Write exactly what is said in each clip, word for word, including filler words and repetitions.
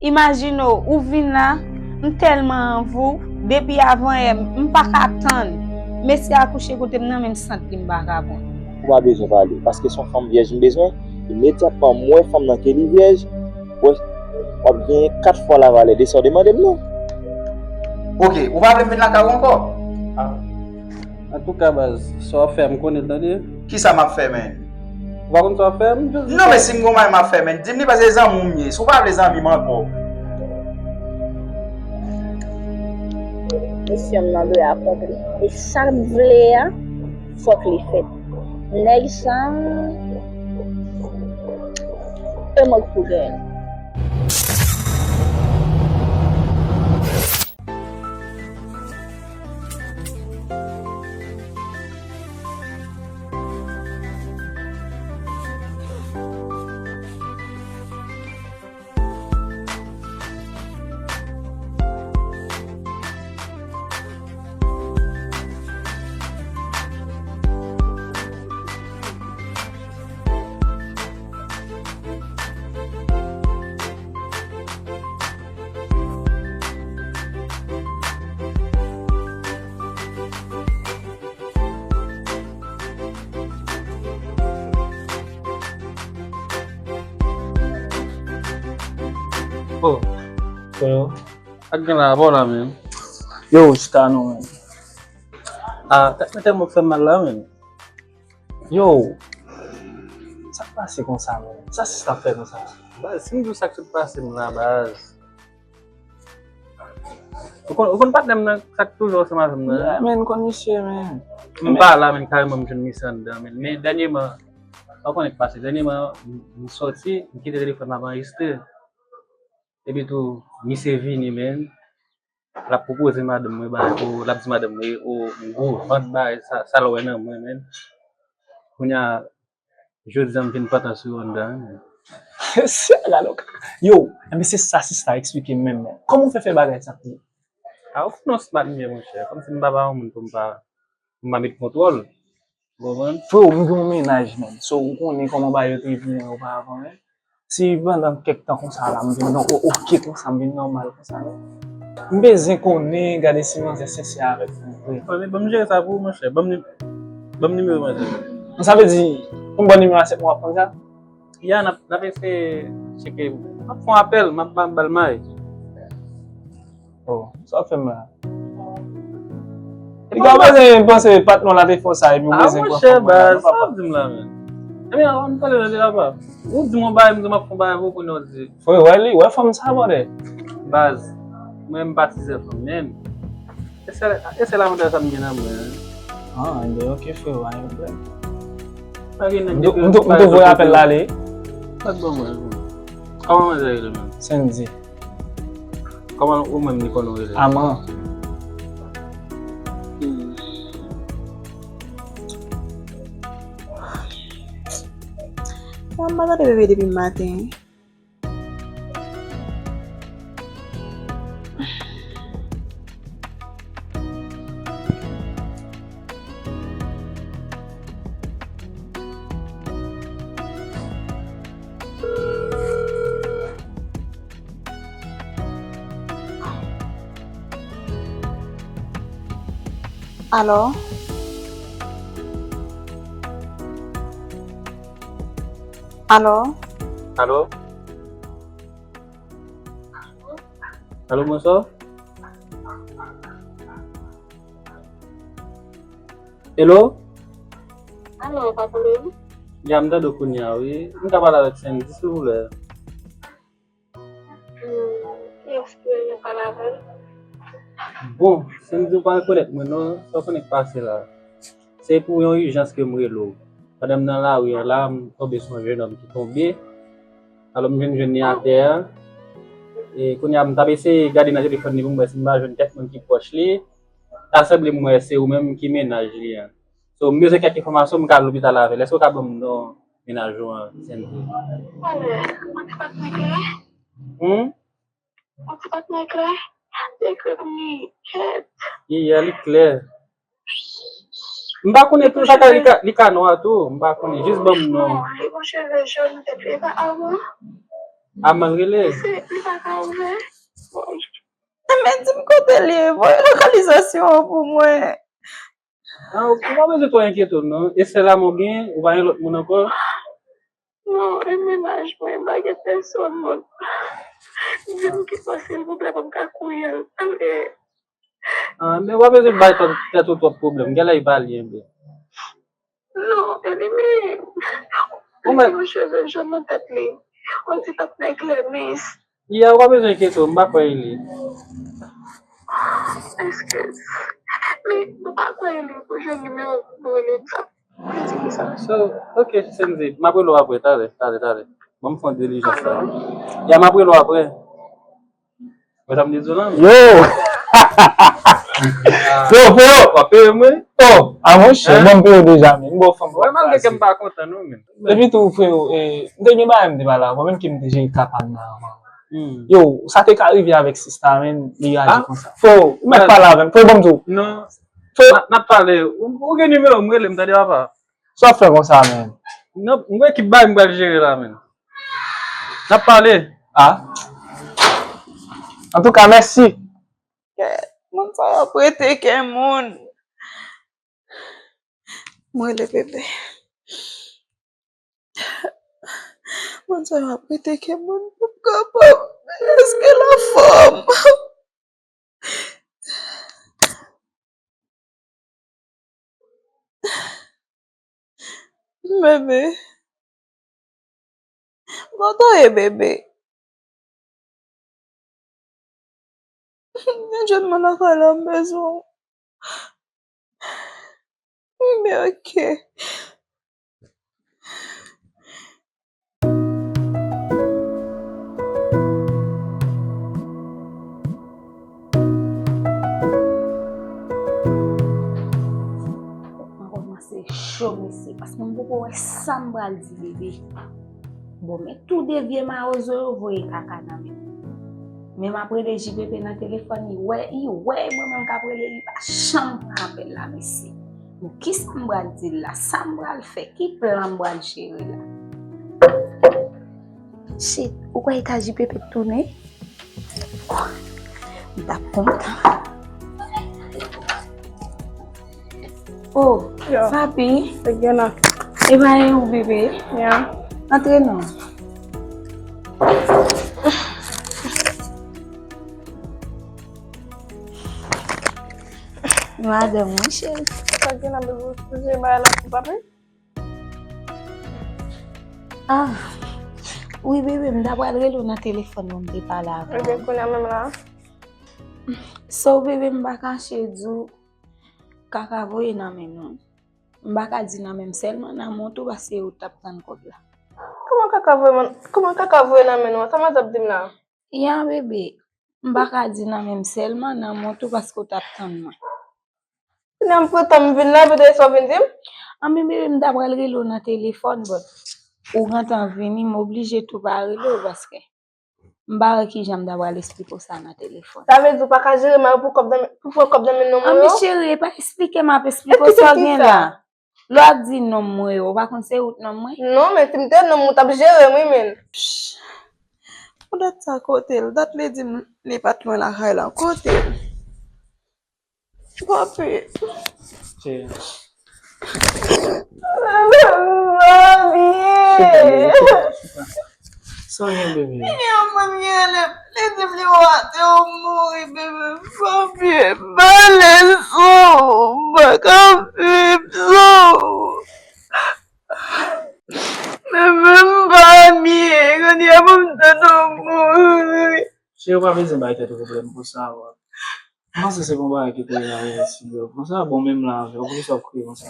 Imajine w, ou vin la, m tèlman anvi w, depi avan yè, m pa ka tann. Mesye a kouche kote m nan, men m santi li, m pa ka pran. Ou pa bezwen pale, paske se yon fanm vyèj m bezwen. Imedyatman m wè fanm nan ke li vyèj, w ap genyen kat fwa lavalè de sa w te mande m nan. Ok, ou pa vle m vin lakay ou ankò? Ah. Antouka, baz, sa w ap fè a, m konnen l, tande. Kisa m ap fè, menn? Ou pa konn sa w ap fè a, m just di sa. Non, men si m gon bagay m ap fè, menn, di m li, paske zanmi w m ye. Si w pa vle zanmi m ankò. Misyon m nan dwe akonpli. E sa m vle a, fòk li fèt. Nèg sa, e mwen k pou genyen. Oh, freo. Ak gen la, pa w la menm. Yo, chita non, menm. Ah, tèt mwen tèlman fè mal la, menm. Yo, sa k pase konsa, menm? Sa sista fè konsa? Baz, si m di w sa k sot pase m la, baz. Ou konn, ou konn patnè m nan, sa k toujou ansanm avè m nan? Yeah, menn, m konn misye, menn. M pa la, menn, kareman m jwenn misye anndan, menn. Men dènyèman, ou konnen k pase, dènyèman, m, m sòti, m kite telefòn la, m anrejistre. Epi tou, misye vini, menn. L ap pwopoze madanm mwen bagay pou, l ap di madanm mwen, o, m gwo vant bagay, sa, sa l wè nan mwen, menn. Kounye a, jodi a m vin pantan sou yo anndan, wi, menn. Yo, enben se sa sista eksplike m menm, menn. Kòman w fè fè bagay sa pou ou? A, ou fè yon smart mye, monchè. Kòmsi m pa ba yon moun pou m pa, pou m pa met kontwòl. Ou konprann? Freo, m gen yon mennaj, menn. So, ou konnen kòman bagay yo te vini oparavan, menn. Si pandan kèk tan konsa la, m vin nan o-, oke konsa, m vin nòmal konsa, menn. M bezwen konnen, gade si manzè sensè avèk mwen vre. Ban m, ban m jere sa pou ou, monchè. Ban m ni-, ban m nimewo manzè. Sa vle di, pou m ban nimewo a, se pou w ap pran sa? Ya, n ap, n ap eseye tcheke. M ap fè yon apèl, m ap ba, ba l may. Oh, sa w ap fè m la? Li ka bezwen panse patnè w la te fè w sa, epi w bezwen pran fanm nan, non, papa. Sa w ap di m la, menn? Ebyen, ann pale nan de la pa. Ou di m yon bagay, m di w m ap fè yon bagay pou ou, kounye a w di. Frè, wè li, wè fanm sa, brother. Baz, mwen m pa tizè fanm, menn. E sèl, e sèl avantaj sa m gen nan mwen, wi. Ah, enben, ok, frè, pa gen pwoblèm. Pa gen nèg depi m tou voye apèl la ale. Sa k ban mwen, wi. Kòman manzè rele menm? Sandy. Kòman ou menm li konnen w rele? Aman. Hmm. Mwen pa tande bebe depi maten. Alo? Alo? Alo? Alo, bonswa. Hello? Alo, pa tande m? Ya, m tande w kounye a, wi. M ka pale avèk Sandy, silvouplè? Hmm, kiyès ki w vle pale avè l? Bon, Sandy, ou pa rekonèt mwen, non. Sa w konnen k pase la? Se pou yon ijans ke m rele w. Pandan m nan lari a la, m tonbe sou yon jennonm ki tonbe. Alò, m jwenn, jwenn li atè a. E kounye a, m t ap eseye gade nan telefòn li pou m wè si m pa jwenn kèk moun ki pwòch li. Ta sanble m wè se ou menm ki mennaj li an. So, m bezwen kèk enfòmasyon, m ka al lopital avè l. Èske w ka ban m non mennaj ou an, Sandy? Alè, mwen te pa t klè. Hmm? Ou ti pa t nan klè? Te klè pou li kèt. Iya, li klè. M pa konnen tou, sa ka, li ka, li ka nwa tou, m pa konnen, jis ban m non. Li gon cheve jòn nan tèt li, e pa Armand? Aman rele. Se, li pa ka ouvè. Men di m kote l ye, voye lokalizasyon an pou mwen. Ah, ou pa bezwen twò enkyete w non. E sèl Aman w gen, ou pa gen lòt moun ankò? Non, e mennaj mwen, m pa gen pèsòn, moun. Di m ki fò silvouplè pou m ka kouri al pale. Ah, men w pa bezwen bay tèt ou twòp pwoblèm. Gen lè li pa li enben. Non, e li menm. Li gen yon cheve jòn nan tèt li. On ti tap nèg lèmis. Ya, ou pa bezwen enkyete w, m pa kwè e li. Eskiz. Men, ou pa kwè e li pou jwenn nimewo pou rele m sa. Mwen di ki sa. So, ok, Senzi, m ap rele w apre, talè, talè, talè. Ban m fè yon dilijans la. Ya, m ap rele w apre. Mwen sa m di w lan. Yo! Yo, freo! W ap peye mwen? Oh, a monchè, ban m peye w deja, men. M ba w fanm. Wè, malgre ke m pa kontan, non, men. Epi tou, freo, e, m te gen bagay m te pale avè w, menm ke m te jere ka pa m nan avan. Yo, sa te ka rive avèk sista, men, li aji konsa. Freo, ou mèt pale avè m. Freo, ban m di w. Non. Freo. N ap pale. Ou gen nimewo m, rele m, tande, papa. Sa w ap fè konsa, men? Non, m gen ekip bagay m pral jere la, men. N ap pale. Ah. Antouka, mèsi. Moun sa yo ap rete kè moun. Mwen le bebe. Moun sa yo ap rete kè moun pou m kapab. Èske l anfòm? Bebe. Kote w ye, bebe? Vin jwenn mwen lakay la, m bezwen w. Bebe, ok. Mwen kòmanse cho, mesye, paske m poko wè sa m pral di bebe. Bon, men tou de vye mawozo yo voye kaka nan men m. Men m ap rele J P P nan telefòn, li wè, li wè e mwen menm k ap rele, li pa janm pran apèl la, mesye. Bon, kisa m pral di l la? Sa m pral fè? Ki plan m pral jere la? Shit, ou kwè e ka J P P t tounen? Oh, m t ap kontan. Oh, papi. Sa k gen la? E pa e ou, bebe? Ya. Antre non. Madanm mwen, cheri. Sa k gen la, bebe? Ou sipoze bay la pou papi? Ah, wi, bebe, m ta pral rele w nan telefòn, bon, m te pale avè w. Ebyen, kounye a menm la? So, bebe, m pa kache di w, kaka voye nan men nou. M pa ka di nan men m sèlman, nan men w tou, paske ou t ap tann kòb la. Kòman kaka voye nan, kòman kaka voye nan men nou an? Sa madanm di m la? Ya, bebe, m pa ka di nan men m sèlman, nan men w tou, paske ou t ap tann mwen. Kounye a m pran tan m vin la, epi w te sa w vin di m? Anben, bebe, m ta pral rele w nan telefòn, but ou gentan vini, m oblije tou pa rele w, paske m pa wè kijan m ta pral esplike w sa nan telefòn. Sa vle di ou pa ka jere mari w pou kòb nan men, pou pran kòb nan men nonm ou yo? Anben, cheri, e pa esplike m ap esplike w sa w gen la. Lè w ap di nonm mwen yo, ou pa konn se ou t nonm mwen? Non, men si m te nonm ou, w t ap jere m, wi, men. Psh! Pou dat sa, kote l? Dat li di m li pa t lwen lakay la. Kote l? Papi. Cheri. Papi. Sa w gen, bebe? Gen yon moun ki rele m, li di m li rate w mouri, bebe. Papi, pale sou, m pa ka viv san ou. Bebe, m pa byen, kounye a pou m tande w mouri. Cheri, ou pa bezwen bay tèt ou pwoblèm konsa, bro. M panse se bon bagay ki te rive avè Silvio. Konsa bon menm la avè w, poukisa w ap kriye konsa?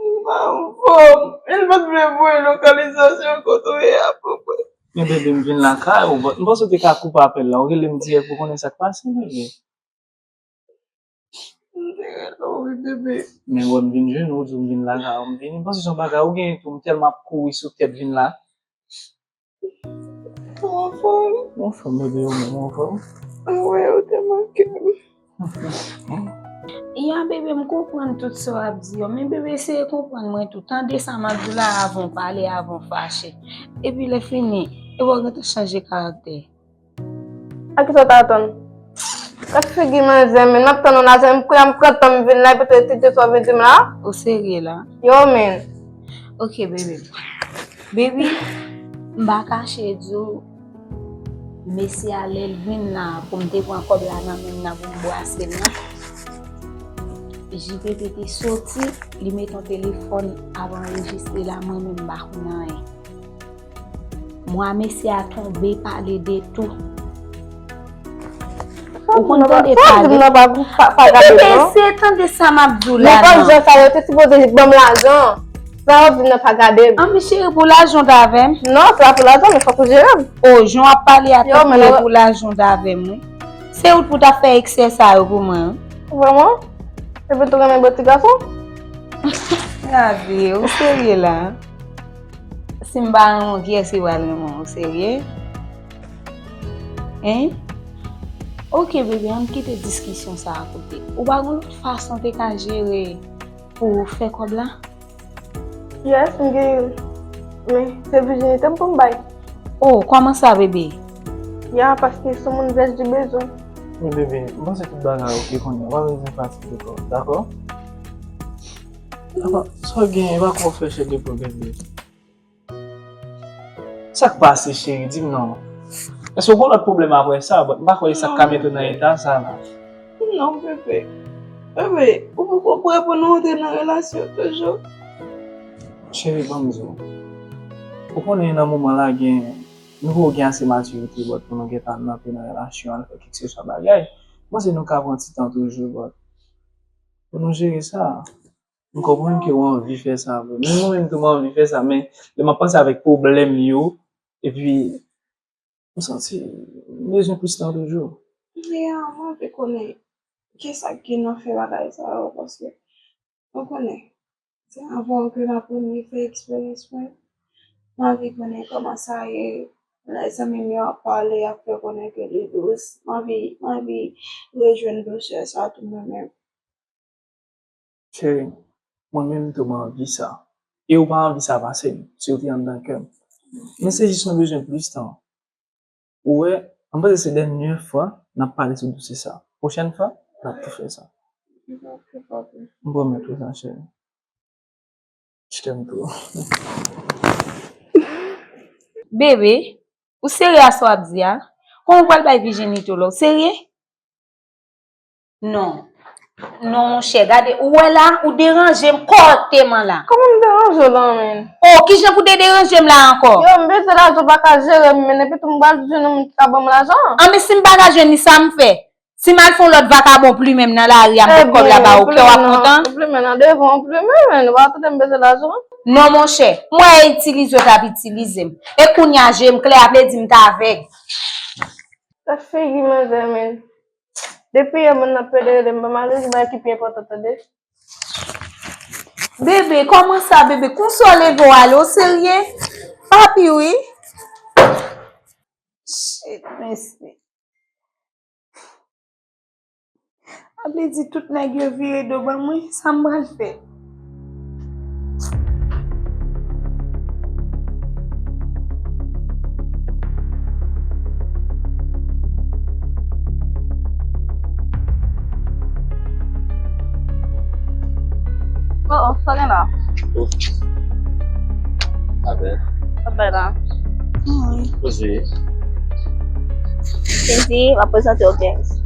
M pa anfòm. E l pa t vle voye lokalizasyon kote w ye a pou mwen. Men bebe, m vin lakay ou, but m panse w te ka koupe apèl la, ou rele m dirèk pou konnen sa k pase, bebe. M te rele w wi, bebe. Men wè m vin jwenn ou, ou di w m vin lakay ou, m vini. M panse se yon bagay ou genyen tou, m tèlman ap kouri sou tèt vin la. Ou anfòm? Mwen anfòm, bebe, ou menm, ou anfòm? Mwen wè ou te manke m. Ya, bebe, m konprann tout sa w ap di yo, men bebe, eseye konprann mwen tou. Tande sa m ap di w la avan w pale, avan w fache. Epi lè fini, Epi w gentan chanje karaktè. A kisa w t atann? Gad figi manzè, men m ap tann ou la, se m kounya m pran tan m vin la, epi tou etidye sa w vin di m la. Ou serye la? Yo, men. Ok, baby. Baby, m pa kache di w, mesye a lè l vin la, pou m te pran kòb la nan men l la pou m brase l la. J P P te soti, li met yon telefòn ap anrejistre la, mwen menm m pa konn anyen. Mwa mesye a tonbe pale de tou. Ou konn tande pale. Sa w di m nan pa, pa, pa gade m, non. Bebe, se tande sa m ap di w la, non. Nenpòt jan sa yo te sipoze ban m lajan. Sa w di m nan pa gade m. An, men cheri, pou lajan w t avè m. Non, se pa pou lajan, men fòk ou jere m. O, jan w ap pale a tèt mwen, pou lajan w t avè m, wi. Se ou t pou t ap fè eksè sa yo pou mwen, wi. Vrèman? Epi tou renmen bò ti gason? Gade, ou serye la? Si m pa renmen w, kiyès ki pral renmen w? Ou serye? Hein? Ok, bebe, ann kite diskisyon sa a kote. Ou pa gen lòt fason te ka jere pou w fè kòb la? Yes, m gen youn. Men, se vijinite m pou m bay. Oh, kòman sa, bebe? Ya, paske se moun vèj li bezwen. Men, bebe, m panse tout bagay oke kounye a. W ap vin fatige kò w, dakò? Apa, sa w genyen, pa kwè w fè chèk de pwen, bebe. Sa k pase, cheri? Di m non. Èske w gen lòt pwoblèm apre sa? But m pa kwè sa k ka mete w nan eta sa la. Non, bebe. Bebe, ou poko prè pou nou antre nan relasyon toujou? Cheri, ban m di w. Ou konnen nan moman la gen, nou poko gen ase matirite, but pou nou gentan antre nan relasyon, al fè kèlkeswa bagay. Mwen se nou ka pran ti tan toujou, but pou nou jere sa. M konprann ke w anvi fè sa vre. Menm mwen menm tou m anvi fè sa, men lè m ap panse avèk pwoblèm yo, epi m santi m bezwen plis tan toujou. Men, mwen anvi konnen kisa ki nan fè bagay sa yo, paske ou konnen, se avè w ke m ap premye fè eksperyans mwen. M anvi konnen kòman sa ye, lè zanmi m yo ap pale, y ap fè konnen ke li dous. M anvi, m anvi rejwenn dousè sa tou mwen menm. Cheri, mwen menm tou m anvi sa. E ou pa anvi sa pase m, si w te anndan kè m. Men se jis mwen bezwen plis tan. Ou wè, m panse se dènyè fwa n ap pale sou dosye sa. Pwochèn fwa, n ap tou fè sa. M pwomèt ou sa, cheri. Je t'aime trop. Bebe, ou serye a sa w ap di a? Kòman w pral bay vijinite w la? Ou serye? Non. Non, monchè, gade, ou wè la, ou deranje m kòteman la. Kòman m deranje w la, menm? Oh, kijan pou te deranje m la ankò? Yo, m bezwen lajan, w pa ka jere m, men epi tou m pral jwenn yon moun ki ka ban m lajan. An, men si m pa ka jwenn li, sa m fè? Si m al fè yon lòt vakabon plimen m nan lari a, m pot kòb la ba ou, kè w ap kontan? Ou plimen nan devan, ou plimen, men ou pa tande m bezwen lajan. Non, monchè, m wè itilize w t ap itilize m. E kounye a, je m klè, a vle di m t avèg. Sa figi manzè, men. Depi yè moun nan ap pede rele m, ban m al rele bay ki pi enpòtan, tande. Bebe, kòman sa, bebe? Konsa w leve w ale, w serye? Papi, wi. Shit, mesye. A vle di tout nèg yo vire do ban mwen, sa m pral fè? Oh, oh, sa gen la? Oh. Apèl. Sa bay la? Wi. Poze. Kenzi, m ap prezante w Kenzi.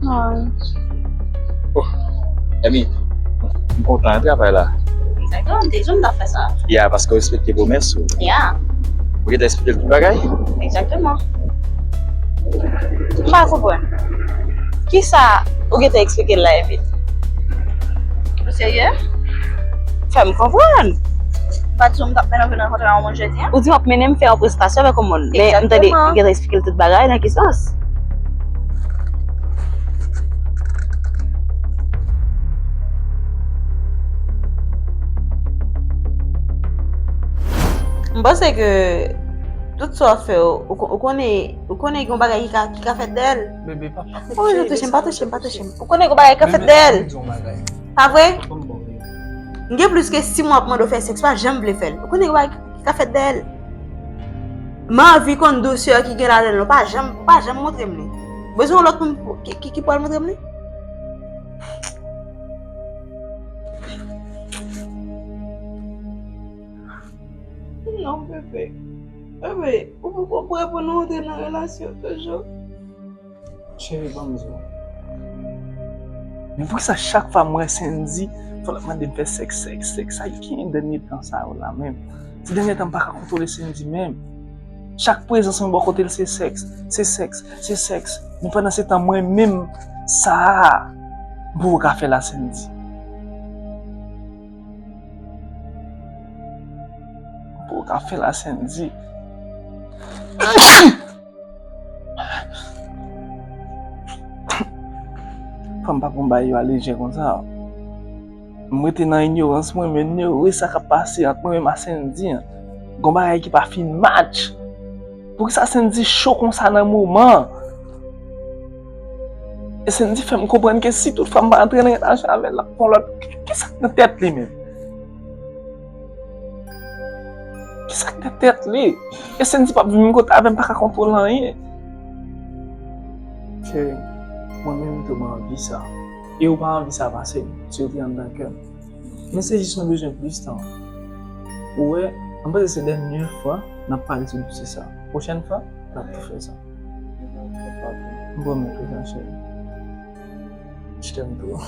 Wi. Oh, Emi, m kontan travay la. Egzakteman, m te di w m t ap fè sa. Ya, paske w respekte pwomès ou. Ya. Ou gentan eksplike l tout bagay? Egzakteman. M pa konprann. Kisa ou gentan eksplike l la, Emi? Ou serye? Fè m konprann. M pa di w m t ap mennen w vin rankontre ak yon moun jodi a? Ou di w ap mennen m fè yon prestantasyon avèk yon moun. Men m tande ou gentan eksplike l tout bagay, nan ki sans? M panse ke tout sa w ap fè, ou, ou, ou konnen, ou konnen gen yon bagay ki ka, ki ka fèt dèyè l. Bebe, pa, pa fè. Oh, pa touche m, pa touche m, pa touche m. Ou konnen gen yon bagay ki ka fèt dèyè l. Pa vre? M gen plis ke sis mwa ap mande w fè sèks, pa janm vle fè l. Ou konnen gen yon bagay ki ka fèt dèyè l. M anvi konn dousè ki gen ladan l, ou pa janm, ou pa janm montre m li. Bezwen yon lòt moun pou- ki, ki, ki pral montre m li? Non, bebe. Bebe, ou poko prè pou nou antre nan relasyon toujou? Cheri, ban m di w. Men poukisa chak fwa m wè Sendy, fò l ap mande m fè sèks, sèks, sèks? Sa ki gen dènye tan sa yo la menm? Ti dènye tan m pa ka kontwole Sendy menm. Chak prezans mwen bò kote l se sèks, se sèks, se sèks. Men pandan se tan mwen menm sa a, m poko ka fè l a Sendy. M poko ka fè l a Sendy. Fò m pa pran bagay yo a lejè konsa. M rete nan inyorans mwen, m inyore sa k ap pase ant mwen menm a Sendy an. Gon bagay ki pa fin match. Poukisa Sendy cho konsa nan moman an? E Sendy fè m konprann ke si tout fwa m pa antre nan relasyon avè l, l ap pran lòt. Ki, ki sa k nan tèt li menm? Ki sa k nan tèt li? E Sendy p ap vin kote avè m, pa ka kontwole anyen. Cheri, mwen menm tou mwen anvi sa. E ou pa anvi sa pase m, si ou te anndan kè m. Men se jis yon bezwen plis tan. Ou wè, m panse se dènye fwa n ap pale sou dosye sa. Pwochèn fwa, n ap tou fè sa. M pwomèt ou sa, cheri. Je t'aime trop.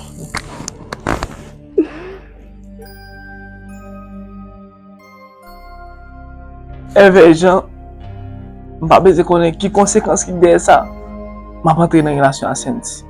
Èvè Jan, m pa bezwen konnen ki konsekans ki dèyè sa. M ap antre nan relasyon a Sendy.